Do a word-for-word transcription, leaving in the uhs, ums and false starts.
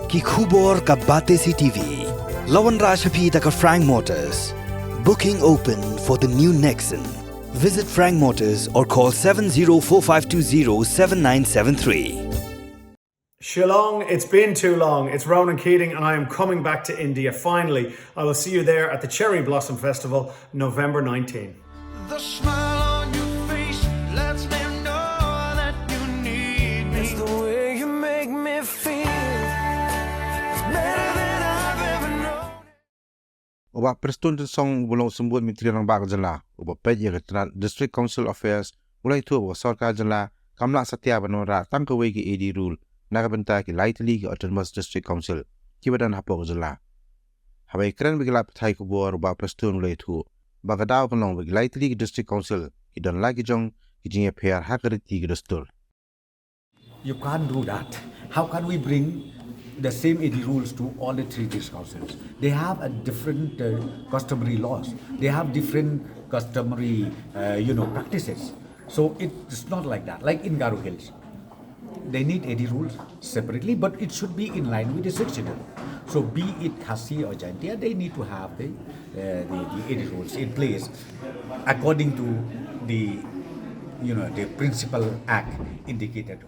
Ki khubor ka Batesi T V. La wanrah sha phi da ka Frank Motors. Booking open for the new Nexon. Visit Frank Motors or call seven zero four five two zero seven nine seven three. Shillong, it's been too long. It's Ronan Keating, and I am coming back to India finally. I will see you there at the Cherry Blossom Festival, November nineteenth. The smile on your face lets me know that you need me. It's the way you make me feel. It's better than I've ever known. U Bah Prestone Tynsong, uba long u symbud myntri rangbah ka jylla, uba peit ïa ka tnat District Council Affairs, u la ïathuh ba ka sorkar jylla kam lah satia ban wanrah tang kawei ka A D rule na ka bynta ki lai tylli ki Autonomous District Council kiba don hapoh ka jylla. Haba ïakren bad ki lad pathai khubor, u Bah Prestone u la ïathuh ba ka daw kan long ba ki lai tylli ki District Council ki don la ki jong ki jingïapher ha ka riti ka dustur. You can't do that. How can we bring the same A D rules to all the three district councils? They have a different uh, customary laws. They have different customary, uh, you know, practices. So it's not like that. Like in Garo Hills, they need A D rules separately, but it should be in line with the Sixth Schedule. So be it Khasi or Jaintia, they need to have the, uh, the, the A D rules in place according to the, you know, the principal act indicated.